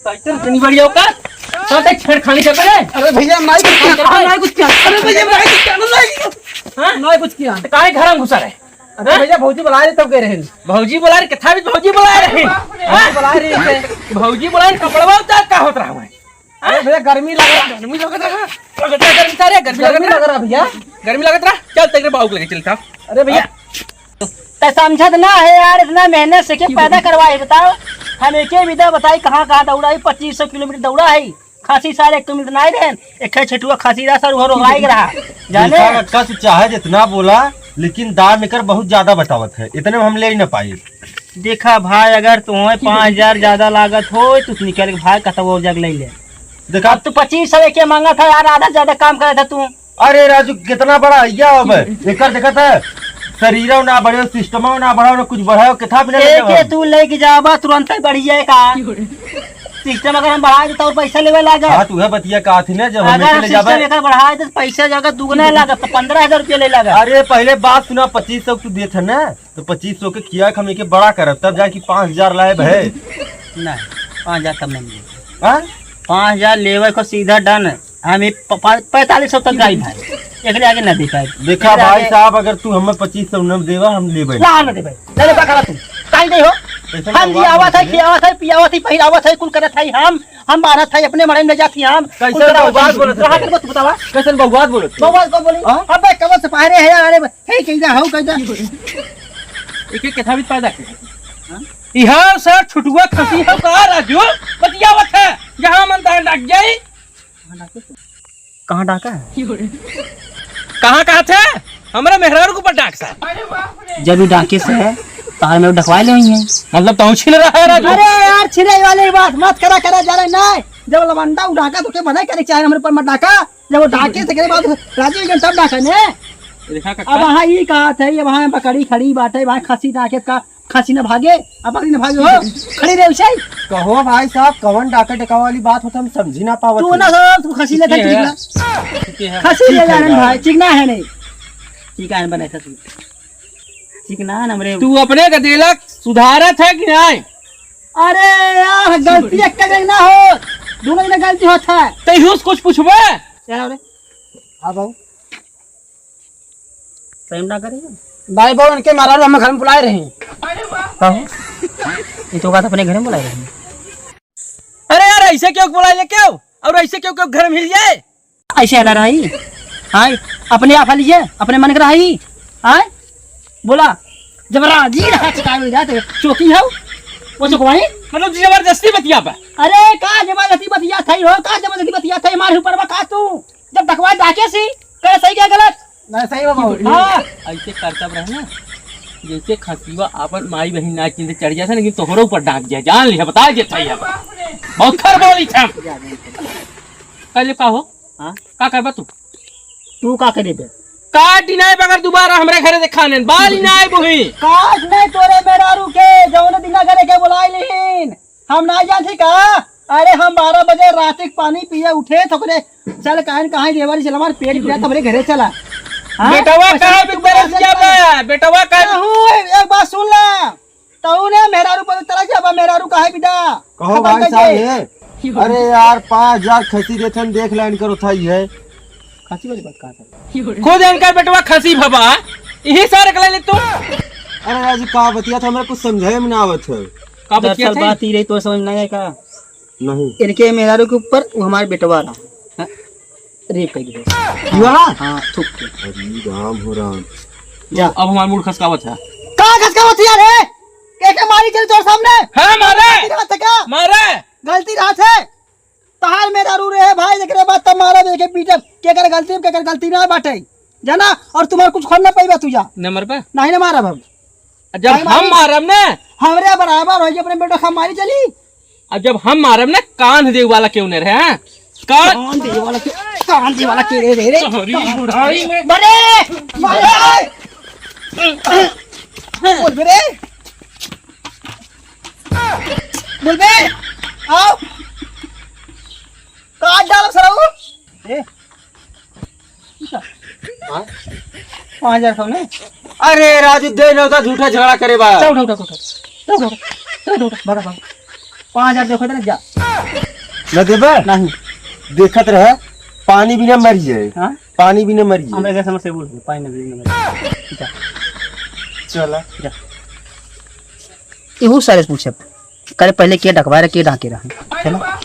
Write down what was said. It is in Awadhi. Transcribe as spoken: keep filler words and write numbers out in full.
तो इतनी बढ़िया होता, तो ते छेड़खानी करते हैं। अरे भैया, मैं कुछ किया, मैं कुछ किया। अरे भैया, मैं कुछ किया, नहीं। हाँ? मैं कुछ किया। तो काहे घर में घुसा रहे? अरे हाँ? भैया, भौजी बुलाए रहे, तब गए रहे। भौजी बुलाए रहे, कितना भी भौजी बुलाए रहे। हाँ? भौजी बुलाए रहे थे। भौजी बुलाए रहे, कपड़वा उतार का होत रहा है? अरे भैया, गर्मी लग रहा। गर्मी लग रहा। लग रहा गर्मी, सारे गर्मी लग गर्मी रहा। लग रहा भैया। गर्मी लग रहा। चल, तेरे बाबू को लेके चलता। अरे भैया। हाँ? ते समझत ना है यार, इतना मेहनत से के पैदा करवाए, बताओ। हम एक ही विधा बताई, कहाँ कहाँ दौड़ा है, पच्चीस सौ किलोमीटर दौड़ा है। खसी सारे एक मिनट ना रहे, एक है छेटुआ खसी रहा सर, वो रोवाई रहा। जाने? देखा कक्का, तू चाहे जितना बोला, लेकिन दाम एकर बहुत ज्यादा बतावत है, इतने में हम ले ही ना पाए। देखा भाई, अगर तुम्हें पाँच हजार ज्यादा लागत हो तो निकल के भाई कतौ और जग ले ले। देखा, अब तू पच्चीस सौ के मांगा था यार, आधा ज्यादा काम करे था तू। अरे राजू, कितना बड़ा है अब? एकर देखत है, शरीरो ना बढ़े, सिस्टमो ना बढ़ाओ, ना कुछ बढ़ाओ, कितना भी ना ले एक जाओ। तू लेके जाबा तुरंत ही बढ़िया है का? सिस्टम अगर हम बढ़ा देता और पैसा लेवे लागे। हाँ, तू है बतिया का थी ना, जब हमें अगर ले जाबा। सिस्टम एकर बढ़ा दे तो पैसा जाकर दुगना लागत, तो पन्द्रह हजार रुपया ले लागत। अरे पहले बात सुना, पच्चीस सौ तू देत है ना, तो पच्चीस सौ के किया हम एके बड़ा करब, तब जाके पाँच हजार लाए भाई। नहीं, पाँच हजार तब नहीं मिले। हाँ? पाँच हजार लेवे को सीधा डन। हम ये प-, प-, पैंतालीस सौ तक गाई भाई, एकरे आगे ना दे पाए। देखा एकरे भाई आगे साहब, अगर तू हमें पच्चीस सौ न देवा, हम लेबे। ला ना देबे, ले ले, का करा तू? काई दे हो? कैसन हम बकवास लियावत है, बोलत है? खियावत है, पियावत है, पहिरावत है, कुल करत है हम, हम बांधत है, अपने मड़ई में जात ही हम, कैसन कुल करत बकवास है। बोलत है? कहाँ करबो तू बतावा? कैसन बकवास बोलत है? बकवास को बोली? हाँ? अबे कब से पहरे है यार, अरे हे कह जा, हो कह जा। एक एक कथा भी पैदा कर। हाँ? इहा सर छुटुआ खसी हो का राजू? बतियावत है, जहाँ मन तहाँ डाक जाई। कहाँ डाका है? कहाँ कहाँ थे? हमरे मेहरारू के ऊपर डाक सा। जब ये डाके से है, तार में डकवा ले हुई है। मतलब तू छीन रहा है राजू? अरे यार, छिरे वाली बात मत करा, करा जा रहे नहीं। जब लवंडा उड़ाका तो के मना करे चाहे हमरे पर मत डाका। जब वो डाके से करे बात राजू के तब डाका ने। देखा अब कक्का। वहाँ ई कहा थे, ये वहाँ बकरी खड़ी बाटे, वहाँ खसी डाके का खसी न भागे, अब बकरी न भागे हो, खड़ी रहे उसे। कहो भाई साहब, कवन डाका डकावा वाली बात होत, हम समझी ना पावत तू हई। ना हो, तू खसी ले ठीक है। ठीक ना। ठीक है। खसी ले ठीक है जा रहे भाई। भाई, ठीक ना है नहीं। ठीक है, बने खसी। ठीक ना है ना, हमरे तू अपने गदेला सुधारत है कि नहीं? अरे यार, गलती एक का ना हो, दोनों जने गलती होत है। तै हुस कुछ पूछबे? क्या हो रे? हाँ बाबू। सही में ना करेगा। भाई बाबू, इनके मारा हम घर में बुलाए रहे। कहो। ये तो बात अपने घर में बुलाए रहे। अरे यार, ऐसे क्यों बुलाए ले क्यों? और ऐसे क्यों क्यों घर में हिल जाए? ऐसे हला रही? हाँ, अपने आप हलिए, अपने मन के रही। हाँ, बोला, जब राजी रहा चुकाए मिल जाए तो चौकी है, वो चुकवाई। मतलब जबरदस्ती बतिया बा। अरे का जबरदस्ती बतिया था हो, का जबरदस्ती बतिया था, मार ऊपर बा का तू? जब डकवा डाके सी, करे सही क्या गलत? नहीं, सही बा बाबू। हाँ। ऐसे करतब रहे ना, जैसे खसीवा आपन माई बहिन ना चिन्हते चढ़ जाता, लेकिन तोहरो ऊपर डाक जाए, जान लिया, बता जे था ये। बहुत खर बोली था। पहले का हो? हाँ? का करबा तू? तू का करे बे? काट ही नहीं बगर दोबारा हमरे घरे देखा नेन, बाल ही नहीं बुही। काट नहीं तोरे मेहरारू के, जौने दिना घरे के बुलाई लिहिन। हम ना जानत ही का? अरे हम बारह बजे रात के पानी पिए उठे, थोकरे चल काहे न कहाँ देवारी चला, हमार पेट पिया, थोकरे घरे चला। हाँ? बेटवा काहे बितरस गया बा? बेटवा काहे कहूँ, एक बात सुन ला। तऊ ने मेहरारू पर तरस गया बा, मेहरारू काहे बिदा? कहो खबर भाई कइसे? साहब, ये, अरे यार, पाँच हजार खसी देथन, देख लाइन करो था ये। खसी वाली बात कहाँ था? खुद इनका बेटवा खसी भवा, यही सारे के ले ले तू। अरे राजू, का बतिया था, हमरा कुछ समझे में ना आवत है। का बतिया दरअसल था? बात ही रही, तो समझ ना आए का? नहीं। इनके मेहरारू के ऊपर वो हमारे बेटवा रहा। हाँ? रेप कर दिया। युवा? हाँ, थूक के। अरे राम हो राम। जा। अब हमारे मूड खसकावत है। का खसकावत है रे? के के मारी चली तोर सामने? हाँ, मारे। गलती रहा था का? मारे। गलती रहा था। तहार मेहरारू रहे भाई, एकरे बाद तब मारब, एके पीटब, केकर गलती, केकर गलती ना बाटे, जाना, और तुम्हार कुछ खोन ना पाइबा तू जा। न मरबा? नहीं ना मारब हम। जब काहे हम मारी? मारब ना। हमरे बराबर हो, अपने बेटो खा मारी चली। अब जब हम मारब ना, कान देवे वाला केहू न रहे, हाँ? कान कान देवे वाला के, कान देवे वाला के रे, रे, रे? तोहरी बुढ़ाई में। बड़े, बड़े। बोल बे रे। बोल बे, आओ। काट डालो सरऊ। ए? हाँ? पाँच हजार कम नहीं? अरे राजू, दे ना तो झूठा झगड़ा करे बा। उठा, उठा, उठा, उठा। उठा, उठा, उठा। उठा, उठा, उठा। भागा, भागा। पाँच हजार देखो तो जा। ना देबा? नहीं। देखत रह, पानी बिना मर जाए। हाँ? पानी बिना मर जाए। हमरा घर समझ से बोल, पानी बिना मर जाए। जा। चला। जा। इहू सारे पूछब। करे पहले के डकवा रहे, के डाके रहे। चलो।